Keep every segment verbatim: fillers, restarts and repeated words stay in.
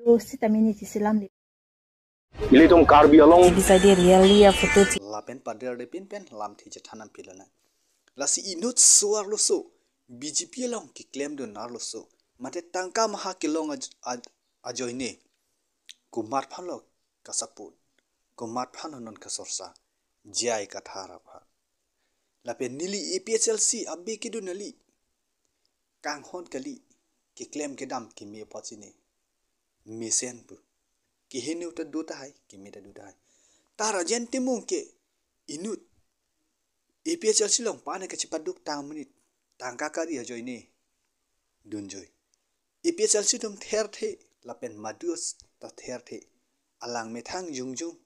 O sitame ne chisilam le. Ilitum Karbi Anglong. Bisa di real ya photo chi. Lapen pader de pin pen lamthe chethan nangpilonang. Lasi inut so arloso, B J P along keklemdun arloso, mate tangka maha kelong aj-, aj-, ajoine, komat aphanlo ka-support, komat aphan non kasorsa, J I Kathar aphan. Lapen neli A P H L C abe kedun kali, kanghon kali, keklem kedam keme apot si ne mesen pu. Kehingno ta do tahai, keme ta do tahai. Ta Rajen Timung ke inut A P H L C along pane kachepaduk tang monit, tangka kari ajoine dunjoi. A P H L C atum therthe, lapen madu ta therthe. Alang methang jongjong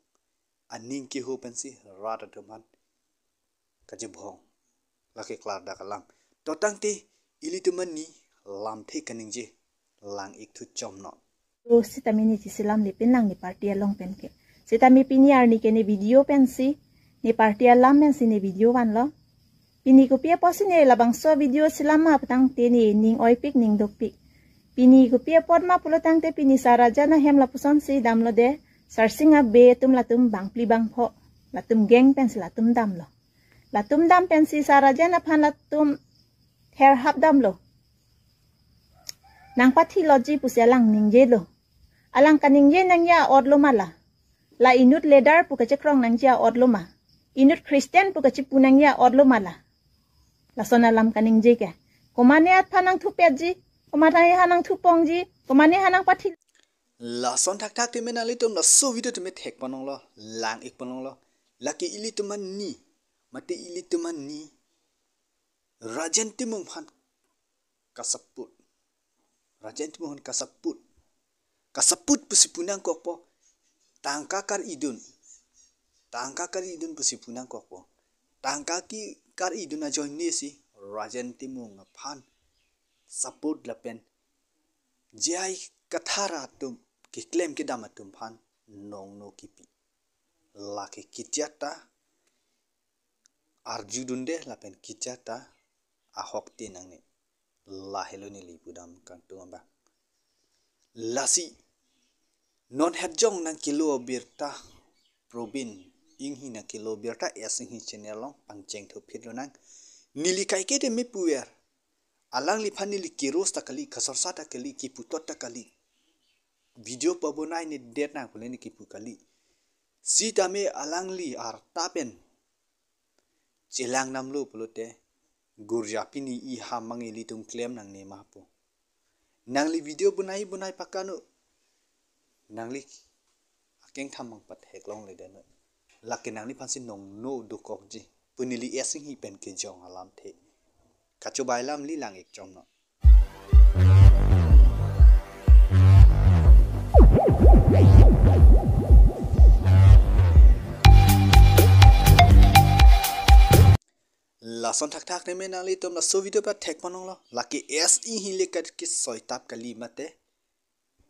aning keho pensi rat atum aphan kachebhong. Lake klardak alam. To tangte ilitum ani lamthe kaningje lang-ik thuchom non. O sitame ne chisilam le pin lang ne party along pen ke. Sitame pini arni ke ne video pensi, ne party alam pensi ne video vanlo. Pini kopi apotsi ne labangso video silam ma pu tangte ne ning oipik ning dopik. Pini kopi apot ma pulo tangte pini Sar Rajen ahem lapusonsi damlo de, Sarsing abe atum latum bangphli bangpho, latum gang pensi latum damlo. Latum dam pensi Sar Rajen aphan latum therhap damlo. Nangpathilo ji pusi alang ningjelo. Alang kaningje nangji a-otlo ma la? La inut leader pu kachekrong nangji a-otlo ma? Inut Christian pu kachepu nangji a-otlo ma la? Lason alam kaningje ke. Komane aphan nangthupetji, komane aphan nangthupongji, komane aphan nangpathi. Lason thakthak teme nanglitum laso video teme thek ponlonglo, lang-ik ponlonglo. Lake ilitum ani, mate ilitum ani Rajen Timung aphan ka-support. Rajen Timung aphan ka-support. Ka-support pusi pu nangkokpo. Tangka kar-idun. Tangka kar-idun pusi pu nangkokpo. Tangka ki kar-idun ajoine si Rajen Timung aphan support lapen J I Kathar atum keklem kedam atum aphan nongno kipi. Lake kichata arjudunde lapen kichata ahok te nangne. Lahelo neli pudam kangtung abang. Lasi non hetjong nangkelo abirta Probin Enghi nangkelo abirta S Enghi channel along pangcheng thuphit lonang. Neli kaike teme puver. Alangliphan neli ke-roast ta kali, kasorsa ta kali, keputot ta kali. Video pabonai ne det nang pule ne kepu kali. Sitame alangli arta pen chelang namlo pulote, gurja pini iham mang ilitum klem nangne ma pu. Nangli video bonai bonai pakano. Nangli akeng tham mang patheklongle deno. Lake nangliphansi nongno dokokji pu neli S Enghi pen kejong alamthe. Kachobai alam neli lang-ik chom non. Lason thakthak teme nanglitum laso video pathek ponlonglo. Lake S Enghi le kat kesoi tap kali mate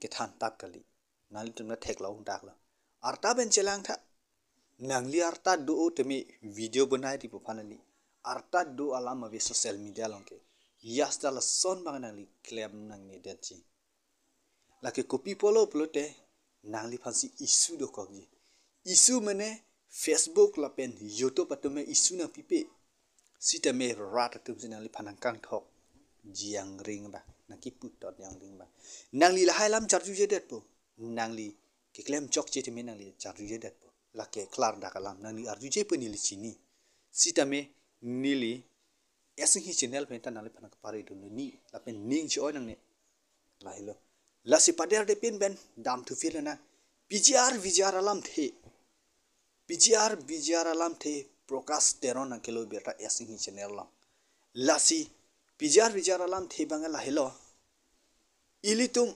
kethan tap kali. Nanglitum ta theklong daklo. Arta pen chelang tha. Nangli arta do-o teme video bonai ri pu aphan neli. Arta do alam ave social media along ke. Yasta lason bang nangli klem nangne detji. Lake kopi pulo pulote nangliphansi issue dokokji. Issue mane Facebook lapen YouTube atum me issue nangpipe. Sitame rat atumsi nangliphan nangkangthokji angring ba, nangkiputot angring ba. Nangli lahai alam charjuje detpo. Nangli keklem chokche teme nangli charjuje detpo. Lake klardak alam nangli arjuje pu neli chini. Sitame neli S Enghi channel pen ta nangliphan nangkapare dun ni lapen ning che-oi nangne. Lahelo. Lasi pader de pin pen dam thuphit lonang. P G R V G R alamthe. P G R V G R alamthe Prakash Teron nangkelo abirta S Enghi channel along. Lasi P G R V G R alamthe abang lahelo. Ilitum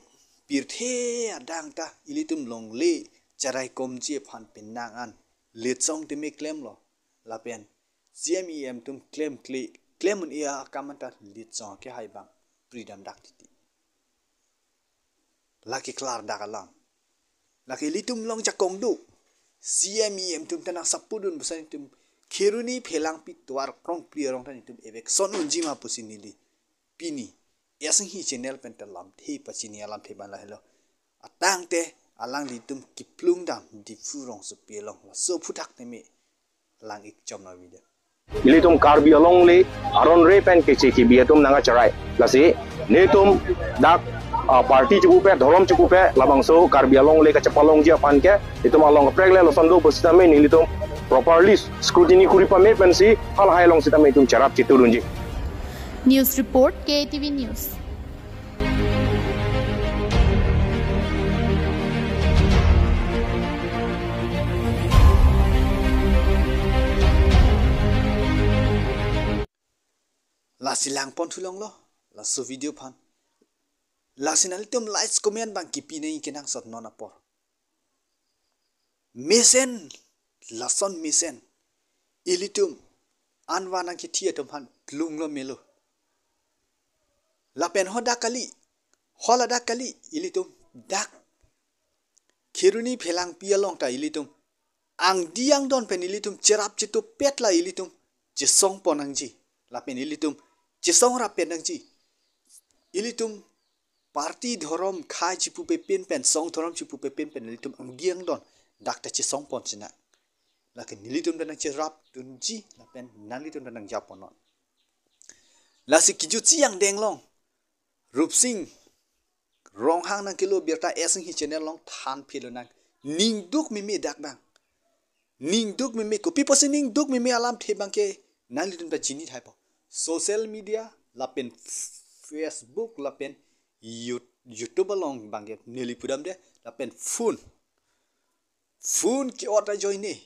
pirthe adang ta, ilitum longle charaikomji aphan penang an litsong teme klemlo. Lapen C M E M atum klemkle, klem un-e akam anta litsong kehai abang pridam dak titi. Lake klardak alam. Lake ilitum along jakong do. C M E M atum ta nang-support dun pusi nelitum Kheroni Phelangpi tovar Krongpri arong ta nelitum eviction unji ma pusi neli pini S Enghi channel pen ta lamthe pachini alamthe abang lahelo. Atangte alanglitum kiplung dam Diphu rongsopi along, laso aphuthak tame lang-ik chom nang video. Ilitum Karbi Anglong le aron re pen keche kebi atum nangkacherai. Lasi nelitum dak, ah, party chepupet, dhorom chepupet, labangso Karbi Anglong le kachepalongji aphan ke itum along kaprek le lason do pusitame nelitum properly scrutiny kuri pame pensi halahai along sitame itum cherap chitudunji. News report, K A T V News. Lasi langpon thulonglo laso video aphan. Lasi nanglitum likes, comment abang kipi nangji kenangsot non apor. Mesen, lason mesen ilitum anvan nangkethi atum aphan plunglo melo. Lapen ho dak kali, ho ladak kali, ilitum dak Kheroni Phelangpi along ta ilitum angdi angdon pen ilitum cherap chitupet la ilitum chesongpon nangji. Lapen ilitum chesong rappet nangji. Ilitum party, dhorom, khei chipupe pen pen, song dhorom chipupe pen pen ilitum angdi angdon dak ta chesongpon sinang. Lake nelitum ta nangcherapdunji lapen nanglitum ta nangjapon non. Lasi kijutsi angdeng along Rupsing Ronghang nangkelo birta S N G channel along than phelo nang. Ning duk meme dak abang. Ning duk meme, kopi pusi ning duk meme alamthe abang ke nanglitum ta chini thaipo. Social media lapen Facebook lapen You- YouTube along abang ke neli pudamde lapen phone. Phone ke-ot ajoine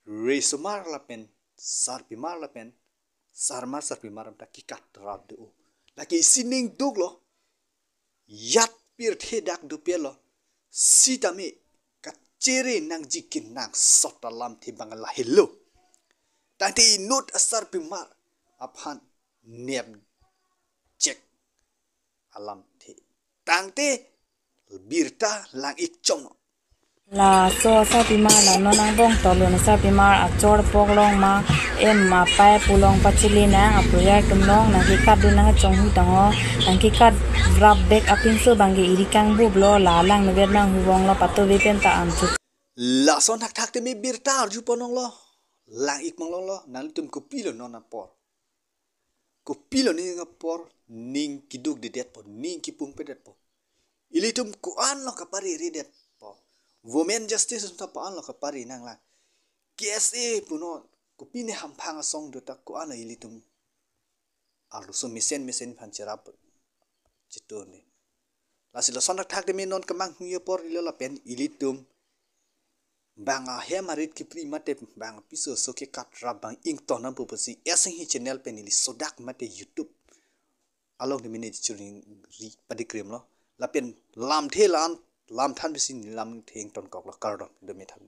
resomar lapen sarpimar lapen sarmar sarpimar ta kekat rap do. Lake isi ning duklo. Jat pirthe dak dopetlo. Sitame kachere nangji kenangsot alamthe abang lahelo. Tangte inut asarpimar aphan nepchek alamthe. Tangte birta lang-ik chom non. Laso asarpimar la non angbong tolun asarpimar achor pok long ma em apai pu long pachili nang, apujar atum long nangkekatdun nangchonghu tangho, nangkekat rap bek apinso abang ke iri kangbuplo, la lang nuvet nang huvonglo, patuve pen ta amchu. Lason thakthak tame birta arjupon longlo, lang-ik mang longlo, nanglitum kopilo non apor. Kopilo ning apor, ning kidukdedetpo, ning kipungpedetpo. Ilitum ko-anlo kapareredetpo. Women justice ta ko-anlo kapare nanglang. K S A punon, kopine hamphang asong do ta ko-anlo ilitum arloso mesen mesen aphan cherap chitune. Lasi lason thakthak tame non kemanghu apor ilo lapen ilitum bang ahem arit kepri mate bang piso so kekat rap abang ington nangpo pusi S N G channel pen ili sodak mate YouTube along tame neli churi ri padikremlo. Lapen lamthe lan lamthan pusi lamthe ingtonkoklo, kardom, dome thakme.